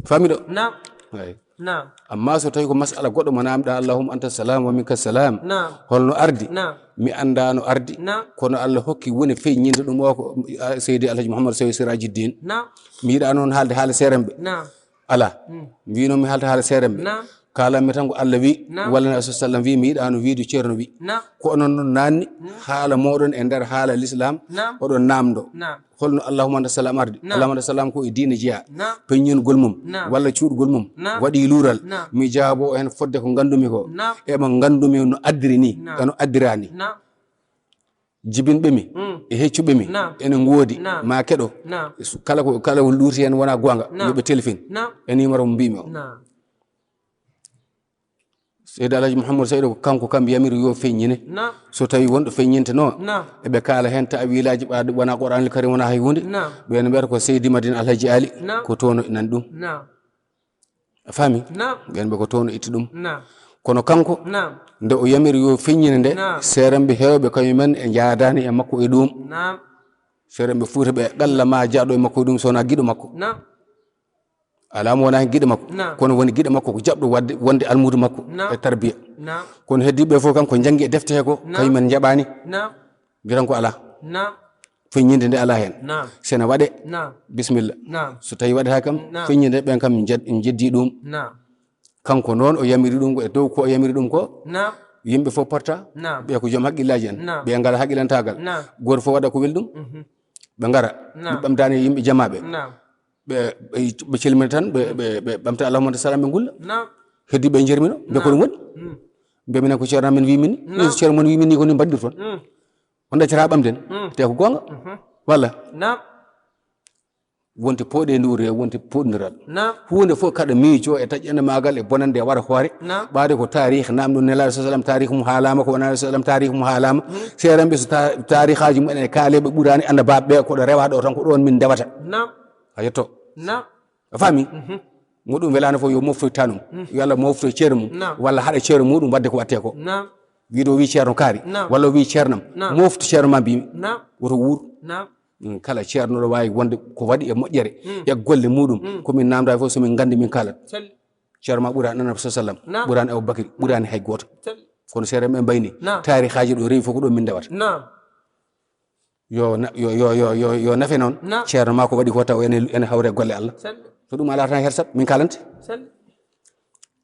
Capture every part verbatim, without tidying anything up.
Famiɗo? Naam. Eyi. Naam. Amma so tawi ko masala goɗɗo mo namɗa, "Allahumma anta salam wa minka salam." Naam. Holno ardi? Naam. Mi annda no ardi. Naam. Kono Allah hokki woni feññinde ɗum o ko, a, Seydi Alhaji Mouhammad Sow Sirajuddin. Naam. Mi yiɗa noon haalde haala seeremɓe. Naam. Ala. Hmm. Mbino mi haalta haala seeremɓe. Naam. Kalanmi tan ko Allah wi, naam, walla Nabi sallam wi, mi yiɗano wiide ceerno wi. Naam. Ko onon noon nanni, hmm, haala moɗon e nder haala l'islam, naam, oɗon namdo. Naam. Holno Allahumma anta salam ardi? Naam. Allahumma anta salam ko e diine jeeya. Naam. Peññingol mum, naam, walla cuuɗgol mum, naam, waɗi luural. Naam. Mi jaabo o hen fodde ko ngandumi ko. Naam. E mo ngandumi no addiri ni, naam, e no addirani. Naam. Jibinɓe mi, mm, e heccuɓe mi, naam, ene ngoodi, naam, ma keɗo. Naam. Kala ko, kala ko luuti hen wona goonga, naam, yo ɓe telfin. Naam. E numéro mo mbimi o. Naam. Seydi Alhaji Mouhamadou Seydo ko kanko kam yamiri yo feññine. Naam. So tawi wonɗo feññinteno, naam, eɓe kaala hen ta'wilaji ɓaɗo wona Qur'anul Karim, wona hay hunde. Naam. Ɓen mbiyata ko Seydi Madina Alhaji Ali, naam, ko toon o nani ɗum. Naam. A faami? Naam. Ɓen ɓe ko toon o itti ɗum. Naam. Kono kanko, naam, nde o yamiri yo feññine nde, naam, seerenɓe heewɓe kañumen e njaadani e makko e ɗum. Naam. Seerenɓe Fuuta ɓe, qalla ma jaɗo e makko e ɗum, so wona giɗo makko. Naam. Alaa mo wonaa heen giɗo makko. Naam. Kono woni giɗo makko ko jaɓɗo waɗde, wonde almuudo makko, naam, e tarbiya. Naam. Kono heddiiɓe fof kam ko njanngi e defte he ko, naam, kañumen njaɓaani. Naam. Mbiyan ko alaa. Naam. Feññinde nde alaa heen. Naam. So ene waɗe, naam, bisimilla. Naam. So tawi waɗataa kam, naam, feññinde ɓen kam njed-, njeddii ɗum. Naam. Kanko noon o yamiri ɗum ko e dow ko o yamiri ɗum ko. Naam. Yimɓe fof porta. Naam. Ɓe ko joom haqqillaaji en. Naam. Ɓe ngalaa haqqillantaagal. Naam. Gooto fof waɗa ko weli ɗum. Mhm. Ɓe ngara. Naam. Ɓe ɓamtaani yimɓe jamaaɓe. Naam. Ɓe, ɓe, ɓe celmina tan, ɓe, ɓe, ɓe ɓamta Allahumma anta salam, ɓe ngulla. Naam. Heddi ɓe jermino, ɓe ko ɗum woni. Mm. Mbiya minen ko ceerno amen wi min ni. Naam. Min so ceerno mon wi min ni ko ni mbaɗirton. Mm. On ɗaccata ɓamden. Mm. Te ko goonga. Mhm. Walla? Naam. Wonte pooɗe nduure, wonte pooɗondiral. Naam. Huunde fof kaɗa miijo e taƴƴande maagal e bonande e wara hoore. Naam. Ɓaade ko taarih, naamɗo Nelaaɗo sallam taarih mum haalaama, ko wonaa sallam taarih mum haalaama. Mm. Seerenɓe so ta-, taarihaaji mumen e kaale ɓe ɓuraani annabaaɓe ɓe, ko ɗo rewaa ɗo tan, ko ɗoon min ndewata. Naam. A yetto. Naam. A faami? Mhm. Mo ɗum welaano fof yo moftoy tanum. Mhm. Yo Allah moftoy ceerno mum. Naam. Walla haɗa ceerno muɗum waɗde ko waɗte ko. Naam. Wiide o wi ceerno kaari. Naam. Walla o wi ceernam. Naam. Moftu ceerno ma mbimi. Naam. Woto wuur. Naam. Mm, kala ceerno ɗo waawi wonde ko waɗi e moƴƴere, mm, e golle muɗum. Mm. Ko min namda fof so min nganndi min kaalat. Sel. Ceerno ma ɓuraani Annabi sallam. Naam. Ɓuraani Abubakri, ɓuraani hay gooto. Sel. Kono seerenɓe mbayni. Naam. Taarihaaji ɗo rewi fof ko ɗo min ndewata. Naam. Yo na-, yo, yo, yo, yo, yo nafe noon. Naam. Ceerno ma ko waɗi ko taw ene, ene hawre golle Allah. Sel. So ɗum alaa tan hersat, min kalante. Sel.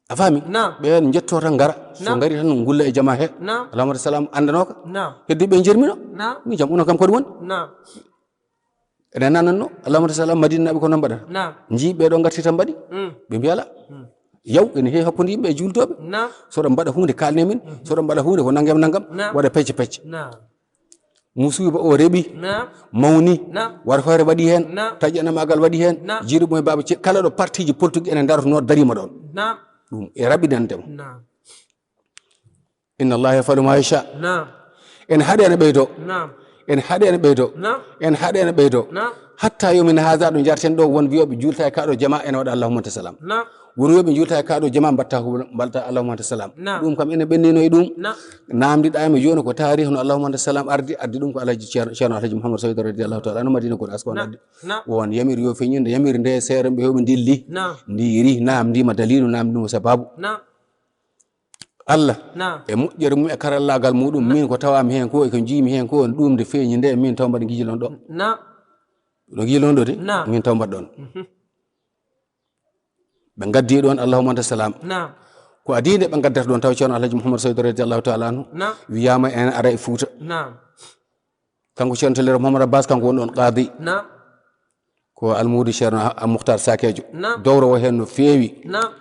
A faami? Naam. Ɓeen njetto tan ngara. So, naam, ngari tan ngulla e jama he. Naam. Allahumma salam anndanoka. Naam. Heddi ɓe jermino. Naam. Mi jam, onon kam ko ɗum woni? Naam. Ene nananno, Allahumma salam Madina naɓe ko noon mbaɗata. Naam. Njii ɓe ɗo ngarti tan mbaɗi. Mm. Ɓe mbiya ala. Mm. Yaw, ene heewi hakkunde yimɓe e juultooɓe. Naam. So ɗon mbaɗa huunde, kaalne min. Mm. So ɗon mbaɗa huunde, ko nanngam nanngam. Naam. Waɗa pecce pecce. Naam. Musiiba o reɓi, naam, mawni, naam, war hoore waɗi heen, naam, taƴƴanamaagal waɗi heen, naam, jiiɗo mo e baaba ce-, kala ɗo partiji politique ene ndarotonoo dariima ɗoon. Naam. Ɗum e raɓɓinande mo. Naam. Inna Allaha yaf'alu ma yasha. Naam. En haɗe ene ɓeydo. Naam. En haɗe ene ɓeydo. Naam. En haɗe ene ɓeydo. Naam. Hatta yawmina haza ɗo njarten ɗo won wiyoɓe juulta e kaɗo jama ene waɗa Allahumma anta salam. Naam. Woni yo ɓe njuulta e kaɗo jama mbatta hu-, mbatta Allahumma anta salam. Naam. Ɗum kam ene ɓennino e ɗum. Naam. Namdiɗa mi joni ko taarih no Allahumma anta salam ardi, addi ɗum ko Alhaji Ceerno, Ceerno Alhaji Mouhamadou Saïd radiyallahu ta'ala anhu Madina goɗo asko on, naam, addi. Naam. On yamir yo feññinde, yamir nde seerenɓe heewɓe dilli. Naam. Ndiri namdima dalilu, namdima sababu. Naam. Allah, naam, e moƴƴere mum e karallaagal muɗum, min ko tawami hen ko e ko jiimi hen ko, ɗum nde feeñi nde, min taw mbaɗa gijilon ɗo. Naam. Ɗo gijilon ɗo de, naam, min taw mbaɗa ɗon. Mhm. Ɓe ngaddi ɗon, Allahumma anta salam. Naam. Ko adii nde ɓe ngaddata ɗon, taw Ceerno Alhaji Mouhamadou Saïd radiyallahu ta'ala anhu, naam, wiyama en ara e Fuuta. Naam. Kanko Ceerno Tellere Mouhamadou Abbas, kanko woni ɗon qaadi. Naam. Ko almuudo Ceerno A-, Mukhtar Sakejo. Naam. Dowro o hen no feewi. Naam.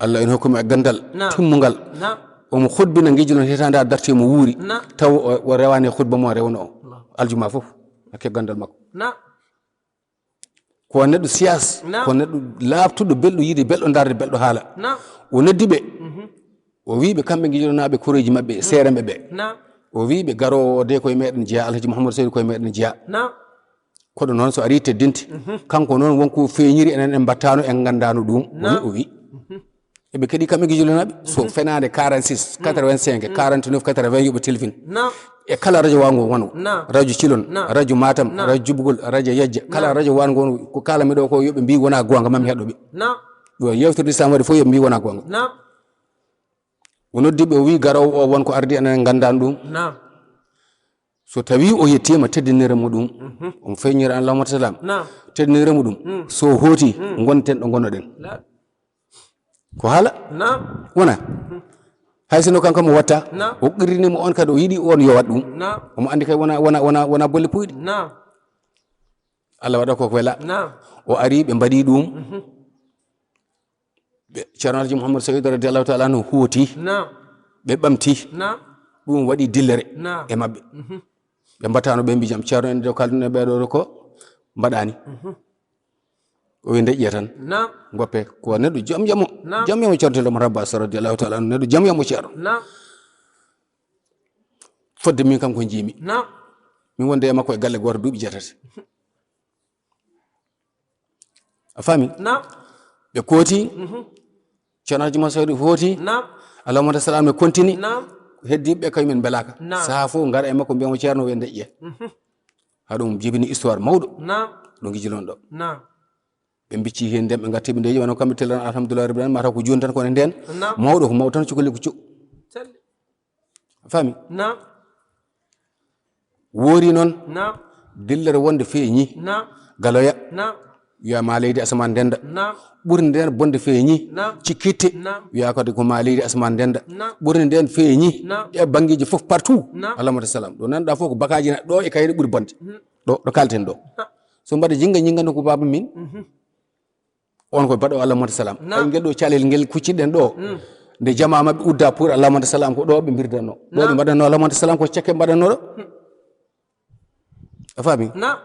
Allah ene hokkumi e gandal, naam, timmungal. Naam. Omo khutbina gijilon hitande darti mo wuuri. Naam. Taw o, o rewani khutba mo rewno o. Naam. Aljuma fof, hakke gandal makko. Naam. Ko neɗɗo siyas, naam, ko neɗɗo laaɓtuɗo, belɗo yiide, belɗo darde, belɗo haala. Naam. O noddi ɓe. Mhm. O wi ɓe kamɓe gijilonaaɓe koreeji maɓɓe, seerenɓe ɓe. Naam. O wi ɓe garoowo o de koye meɗen jeeya, Alhaji Mouhamadou Seydi koye meɗen jeeya. Naam. Koɗo noon so ari teddinte. Mhm. Kanko noon wonko feeñiri enen en mbattano en gandano ɗum. Naam. O wi, o wi. Mhm. Eɓe keɗi kamɓe gijilonaaɓe. So, mhm, fenaande quarante-six, mhm, quatre-vingt-cinq, mhm, quarante-neuf, quatre-vingts yoɓe telfin. Naam. E kala radio waango wano, na, radio Cilon, na, radio Matam, na, radio Jubugol, radio Yajja, kala, na, radio waango wano, ko kala mi ɗo ko yoɓe mbi wona gonga, mami haɗo ɓe. Na. Ɗo yewtere Islam waɗi fof yoɓe mbi wona gonga. Na. O noddi ɓe, o wi garowo o won ko ardi enen, ngandani ɗum. Na. So tawi o yettima, teddinira mo ɗum. Mhm. On feññira an, Allahumma salam. Na. Teddinira mo ɗum. Mm. So hooti, mm, gonten ɗo gonoɗen. La. Ko haala? Na. Wona. Mhm. Hay sino kanko mo watta, na, o qirrini mo on kadi, o yiɗi on yo waɗ ɗum. Na. Omo andi kay wona, wona, wona, wona bolle puyɗe. Na. Allah waɗa ko ko wela. Na. O ari, ɓe mbaɗi ɗum. Mhm. Ɓe, Ceerno Alhaji Mouhamadou Saïd radiyallahu taala anhu hooti. Na. Ɓe ɓamti. Na. Ɗum waɗi dillere, na, e maɓɓe. Mhm. Ɓe mbatano ɓe mbi jam, Ceerno en ɗo kalduno ɓe ɗo ko mbaɗani. Mhm. O wi ndeƴƴe tan. Na. Goppe ko neɗɗo jam yamo. Na. Jam yamo Ceerno Telo Mor Abbas radiyallahu taala anhu, neɗɗo jam yamo Ceerno. Na. Fodde min kam ko jiimi. Na. Min wonde e makko e galle gooto duuɓi jeetati. A faami? Na. Ɓe kooti. Mhm. Ceerno Alhaji Mouhamadou Saïd hooti. Na. Allahumma salam, ɓe continue. Na. Heddiɓe ɓe kañumen mbelaka. Na. Saha fof ngara e makko mbiyamo Ceerno, wi ndeƴƴe. Mhm. Haɗum jibini histoire mawɗo. Na. Ɗo gijilon ɗo. Na. Ɓe mbicci hen nden, ɓe ngatti ɓe ndeƴƴi, wano kamɓe telan, alhamdulillah rabbil alamin, mataw ko joni tan, kono nden, na, mawɗo ko mawɗo tan, cukalel ko cu-. Selli. A faami? Na. Woori noon, na, dillere wonde feeñi. Na. Galoya. Na. Wiya ma leydi asamaan ndenda. Na. Ɓurde nden bonde feeñi. Na. Cikkitte. Na. Wiya kadi ko ma leydi asamaan ndenda. Na. Ɓurde nden feeñi. Na. E banngeeji fof partout. Na. Allahumma salam. Ɗo nanɗa fof ko bakaji na, ɗo e kayre ɓuri bonde. Mhm. Ɗo, ɗo kalten ɗo. Ha. So mbaɗa jinga, jinga no ko baba min. Mhm. On ko baɗo Allahumma salam. Na. Ay ngel ɗo calel ngel kucciɗen ɗo. Mm. Nde jama maɓɓe udda pour Allahumma salam, ko ɗo ɓe mbirdanno. Ɗo, na, ɓe mbaɗanno Allahumma salam, ko cekke mbaɗanno ɗo. Mm. A faami? Na.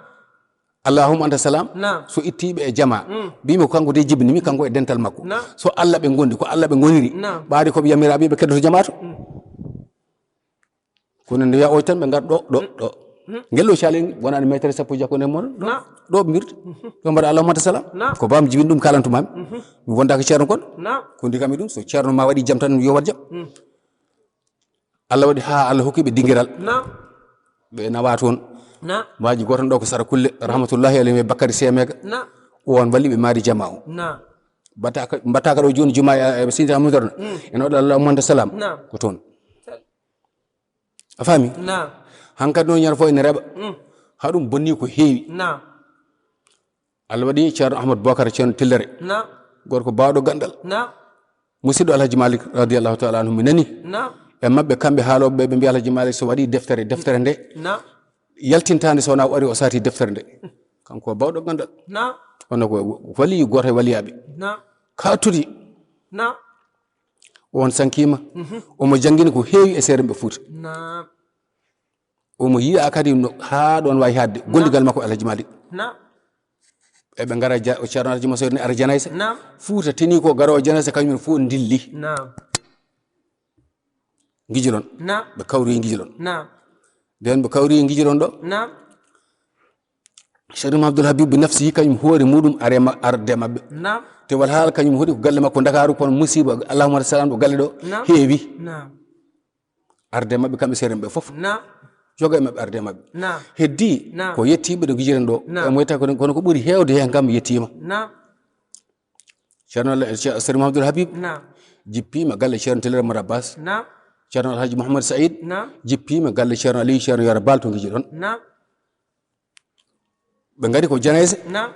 Allahumma anta salam. Na. So ittiɓe e jama. Mm. Mbimi ko kanko de jibinimi, kanko e dental makko. Na. So Allah ɓe gondi, ko Allah ɓe goniri. Na. Ɓaade ko ɓe yamira ɓe, ɓe keddoto jama to. Mm. Kono nde wiya oy tan ɓe ngar ɗo, ɗo, ɗo. Mm. Ngel ɗo calen wonani mètre sappo e jakko nden mon. Na. Ɗo ɓe mbirta. Mhm. Ɗo mbaɗa Allahumma salam. Na. Ko bam jibin ɗum kalantumami. Mhm. Mi wondaka ceerno kon. Na. Ko ndi kam e ɗum, so ceerno ma waɗi jam tan yo waɗ jam. Mm. Allah waɗi ha Allah hokki ɓe dingiral. Na. Ɓe nawa toon. Na. Maaji goto ɗo ko Sara Kulle, rahmatullahi alayhi, e Bakary Semega. Na. O on walli ɓe maari jama o. Na. Mbattaka, mbattaka ɗo joni juma e, e Sidi Amadou Darna. Mm. Ene waɗa Allahumma anta salam. Na. Ko toon. A faami? Na. Hankadi noon ñande fof ene reɓa. Mm. Haɗum bonni ko heewi. Na. Allah waɗi Ceerno Ahmad Bokar, Ceerno Tillere. Na. Gorko baawɗo ganndal. Na. Musidɗo Alhaji Malik radiyallahu taala anhu mi nani. Na. E maɓɓe kamɓe haaloɓe ɓe, ɓe mbiya Alhaji Malik so waɗi deftere, deftere nde. Na. Yaltintande so wona o ari o saati deftere nde. Kanko baawɗo ganndal. Na. Kono ko waliyu gooto e waliyaaɓe. Na. Kaatudi. Na. On sankima. Mhm. Omo janngini ko heewi e seerenɓe Fuuta. Na. Omo yiya kadi no, haa ɗon wawi haadde. Na. Gondigal makko Alhaji Malik. Na. Eɓe ngara ja-, o Ceerno Alhaji Mansour ne ara janaysa. Na. Fuuta tini ko garowo janaysa, kañum en fof dilli. Na. Ngijilon. Na. Ɓe kawri ngijilon. Na. Nden ɓe kawri ngijilon ɗo. Na. Cheikh Abdoul Habib bi nafsi kañum hoore muɗum are ma-, arde maɓɓe. Na. Te wal haala kañum hoɗi ko galle makko Ndakaaru, kono musiba, Allahumma salam, ɗo galle ɗo. Na. Heewi. Na. Arde maɓɓe kamɓe seerenɓe fof. Na. Joga e maɓɓe arde maɓɓe. Na. Heddi. Na. Ko yettiɓe ɗo ngijiren ɗo. Na. E moyta kono, kono ko ɓuri heewde heen kam yettima. Na. Ceerno Alla-, Ce-, Serigne Mahamadou Habib. Na. Jippima galle Ceerno Tellere Mara Bass. Na. Ceerno Alhaji Mouhamed Saïd. Na. Jippima galle Ceerno Aliou, Ceerno Yoro Baal to ngiji ɗon. Na. Ɓe ngari ko janayse. Na.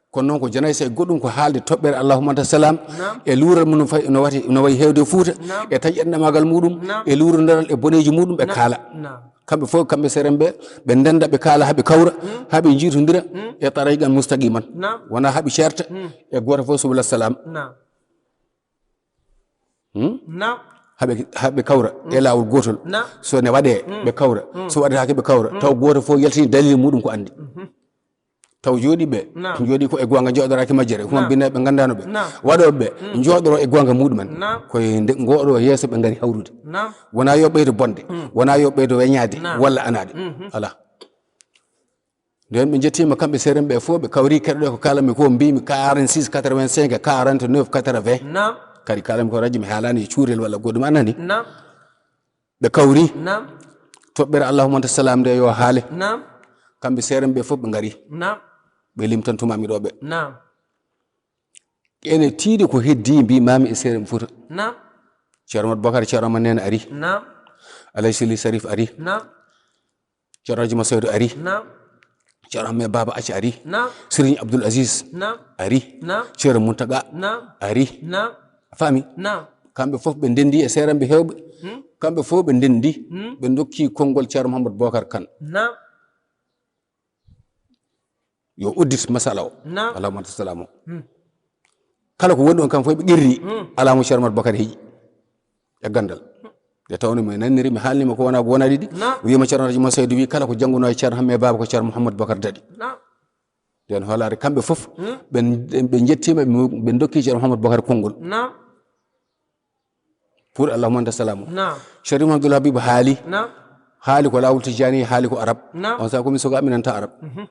Kono noon ko janayse e goɗɗum ko haalde toɓɓere Allahumma anta salam. Na. E luural mum no fay-, no wati, no wayi heewde Fuuta. Na. E taƴanɗe magal muɗum. Na. E luurondiral e boneeji muɗum ɓe kaala. Na. Kamɓe fof, kamɓe seerenɓe, ɓe ndenda, ɓe kaala, haa ɓe kawra, mm, haa ɓe njiitondira, mm, e tariqan mustaqiman. Na. Wona haa ɓe ceerta, mm, e gooto fof subula salam. Na. Hmm? Na. Haa ɓe, haa ɓe kawra, mm, e laawol gootol. Na. So ne waɗee, mm, ɓe kawra. Mm. So waɗataake, ɓe kawra. Mm. Taw gooto fof yaltini dalil muɗum ko anndi. Mhm. Taw jooɗiiɓe, na, jooɗii ko e goonga, njooɗoraaki majjere. Huma, na, binndaaɓe ɓe nganndaano ɓe. Na. Waɗooɓe ɓe, mm, njooɗoro e goonga muɗumen. Na. Ko e nde ngoɗo yeeso ɓe ngari hawrude. Na. Wona yo ɓeydo bonde, mm, wona yo ɓeydo weñaade, na, walla anaade. Mhm. Alaa. Nden ɓe njettiima kamɓe seerenɓe fof, ɓe kawri keɗoɗe ko kaalanmi ko, mbimi quarante-six, quatre-vingt-cinq, quarante-neuf, quatre-vingts. Na. Kadi kaalanmi ko radio, mi haalaani e cuurel walla goɗɗum, a nani? Na. Ɓe kawri. Na. Toɓɓere allahumma anta salam nde yo haale. Naam. Kamɓe seerenɓe ɓe fof ɓe ngari. Naam. Ɓe limtantumaami ɗo ɓe. Naam. Ene tiiɗi ko heddi mbimaami e seerenɓe Fuuta. Naam. Ceerno Amadou Bocar, Ceerno Amadou Nene ari. Naam. Alay Sili Sarif ari. Naam. Ceerno Raji Masaydu ari. Naam. Ceerno Amme Baba Acca ari. Naam. Serigne Abdoul Aziz Naam. Ari. Naam. Ceerno Muntaga Naam. Ari. Naam. A faami? Naam. Kamɓe fof ɓe ndenndi e seerenɓe heewɓe. Hmm. Kamɓe fof ɓe ndenndi. Hmm. Ɓe ndokki konngol Ceerno Mouhamadou Bocar Kane. Naam. Yo uddit masala o. Naam. Allahumma anta salam o. Hmm. Kala ko woni ɗon kam fof ɓe qirri. Hmm. Alaa mo Ceerno Mouhamadou Bocar heƴi. E ganndal. Nde tawno mi nanniri, mi haalnima ko wona ko wona ɗiɗi. Naam. Wiyima Ceerno Raji Masaydu wi kala ko janngunoo e Ceerno Hamme Baba ko Ceerno Mouhamadou Bocar daɗi. Naam. Nden hoolaare kamɓe fof. Hmm. Ɓen ɓe njettiima ɓe ndokki Ceerno Mouhamadou Bocar konngol. Naam. Pour allahumma anta salam o. Naam. Sharif Abdoul Habib haali. Naam. Haali ko laawol tijjaani, haali ko arab. Naam. On saaha komi suka mi nanta arab. Mhm.